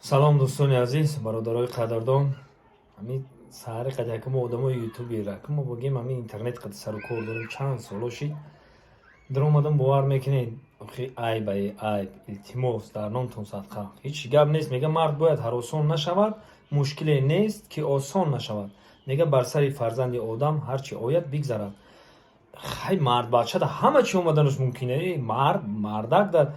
Салом, дӯстони азиз, бародарои қадрдон. Ҳамин саҳари қад якумо одамои ютубера мо богем, ҳамин интернет қад сару кор дорем. Чанд соло шид, даромадам, бовар мекунед, охи айб ай, айб. Илтимос, дар номтон садқа, ҳеҷ гап нест. Мега, мард бояд ҳаросон нашавад, мушкиле нест, ки осон нашавад. Мега, бар сари фарзанди одам ҳар чи ояд, бигзарад. Хай, мард бачада ҳама чи омаданаш мумкин. Е мард, мардак дар,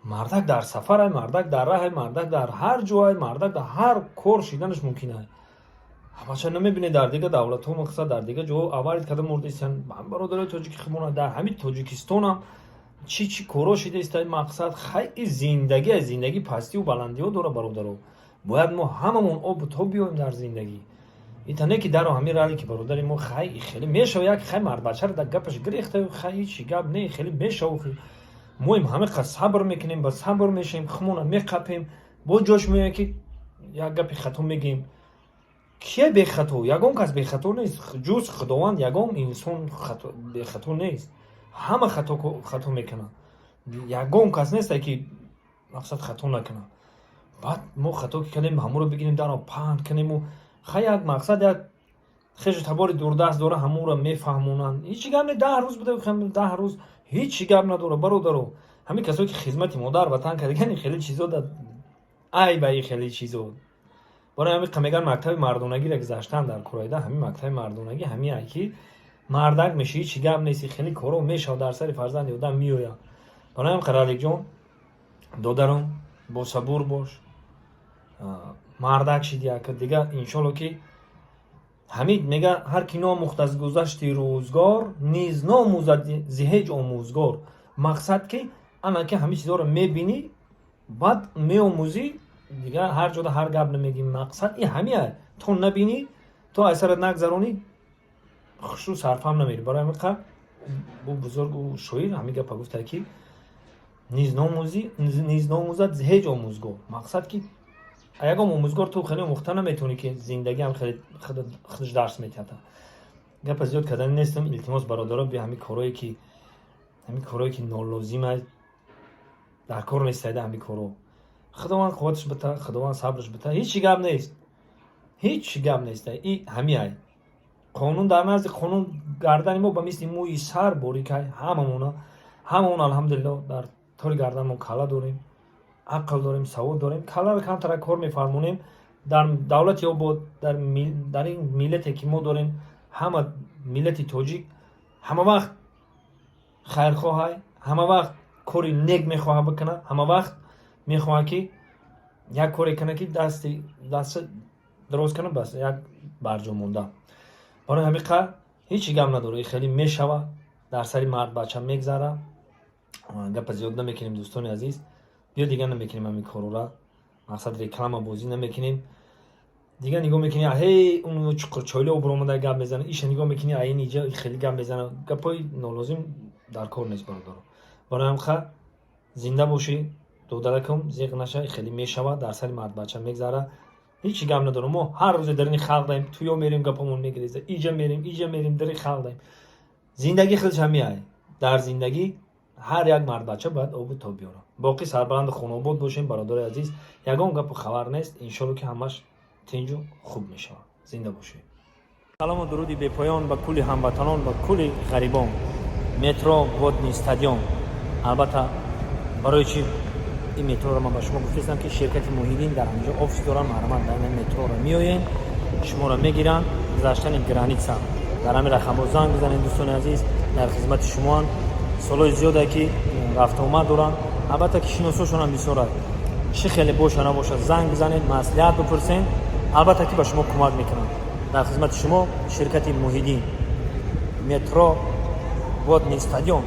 мардак дар сафарай, мардак дар раҳай, мардак дар ҳар ҷоай, мардак дар ҳар кор шиданаш мумкин ай. Ҳамаша намебинед, дар дигар давлатҳо, мақсад, дар дигар ҷо аварид карда мурдистан бародарои тоҷики худмона. Дар ҳамин Тоҷикистонам чӣ чӣ коро шидаиста. Мақсад, хай, и зиндагӣ, зиндагӣ пастиву баландиҳо дора, бародаро. Бояд мо ҳамамон обу тоб биёем дар зиндагӣ. Ита не ки даро ҳамин рали ки бародари мо, хай, хеле мешава. Як, хай, мардбачаро дар гапаш гирехта, хай, ҳичи гап не, хеле мешава. Моим ҳама қад сабр мекунем, ба сабр мешавем, хумона меқапем, бо ҷош меояд, ки як гапи хато мегӯем. Кие бехато? Ягон кас бехато нест, ҷуз Худованд. Ягон инсон бехато нест, ҳама хато мекунад. Ягон кас несте, ки, мақсад, хато накунад. Баъд мо хато ки кардем, ҳамонро бигирем, даро паҳн кунему, хай, як, мақсад, як хешу табори дурдаст дора, ҳамонро мефаҳмонанд. Ҳичи гап не, 10 рӯз буда, 10 рӯз ҳичи гап надора, бародаро. Ҳамин касое ки хизмати модар ватан кардагани, хеле чизо да айба, и хеле чизо. Барои ҳамин мегӯянд, мактаби мардонагиро гузаштан дар курайда. Ҳамин мактаби мардонагӣ ҳамин ай, ки мардак меши, ҳичи гап нест, хеле коро мешавад, дар сари фарзанди одам меояд. Барои ҳамин, Қараликҷон, додарам, босабур бош, мардак шиди яка дига, иншолло, ки ҳамид мега: ҳар ки номӯхт аз гузашти рӯзгор, низ номӯзад зи ҳеҷ омӯзгор. Мақсад, ки ана ки ҳамин чизҳоро мебинӣ, баъд меомӯзӣ, дигар ҳар ҷода ҳар гап намегӣ. Мақсад и ҳамия, то набинӣ, то аз сарат нагзаронӣ, хушрӯ сарфаҳм намерӣ. Барои ҳамин қа бу бузургу шоир ҳамин гапа гуфта, ки низ номӯзӣ, низ номӯзад ҳеҷ омӯзгор. Мақсад, ки ягон омӯзгор ту хеле омӯхта наметавонӣ, ки зиндагиам хеле худаш дарс метиҳад. Гапа зиёд кардани нестам. Илтимос, бародаро, би ҳамин корое ки нолозима, дар кор нестайда ҳамин коро. Худованд қувваташ бита, Худованд сабраш бита. Ҳечи гап нест, ҳеҷ гап нест. И ҳамиай қонун, дар назди қонун гардани мо ба мисли мӯи сар борикай ҳамамона. Ҳамамон, алҳамдулилло, дар тори гарданмон калла дорем, ақл дорем, савод дорем. Калларо камтара кор мефармонем. Дар давлати обод, дар ин миллате ки мо дорем, ҳама миллати тоҷик ҳама вақт хайрхоҳай, ҳама вақт кори нек мехоҳад бикунад, ҳама вақт мехоҳад, ки як коре кунад, ки дасти даста дароз кунад, бас як барҷо монда. Барои ҳамин қа ҳеҷ гап надора, хеле мешава, дар сари мард бача мегзара. Гапа зиёд намекунем, дӯстони азиз. Биё, дигар намекунем ҳамин корора. Мақсад, реклама бозӣ намекунем. Дигар нигоҳ мекунӣ, ҳей, он чуқурчойло буромада гап мезана, иша нигоҳ мекунӣ, ин иҷа хеле гап мезана. Гапҳои нолозим дар кор нест, бародаро. Барои ҳамин қа зинда бошӣ, додаракам, зиқ наша, хеле мешавад, дар сари мардбача мегзара. Ҳечи гап надорам. Мо ҳар рӯзе дар ини халқ даем, туё мерем, гапамон мегиреза, иҷа мерем, иҷа мерем, дари халқ даем. Зиндагӣ хелш ҳамиай. Дар зиндагӣ ҳар як мардбача бояд обу тоб биёрад. Боқӣ сарбаланду хонобод бошем, бародари азиз. Ягон гапу хабар нест, иншолло, ки ҳамаш тинҷу хуб мешавад. Зинда бошед. Салому дуруди бепоён ба кулли ҳамватанон, ба кулли ғарибон. Метро Водный стадион. Албатта, барои чӣ ин метроро ман ба шумо гуфтаистам, ки ширкати Муҳиддин дар ҳаминҷо офис доранд. Марҳамат, дар ин метроро меоем, шуморо мегиранд. Гузаштани граница дар ҳамин рақамҳо занг бизанед, дӯстони азиз, дар хизмати шумоанд. Солҳои зиёде ки рафтуомад доранд, албатта, ки шиносошонам бисёрад. Чӣ хеле боша набошад, занг бизанед, маслиҳат бипурсед, албатта, ки ба шумо кӯмак мекунанд. Дар хизмати шумо ширкати Муҳиддин, метро Водный стадион.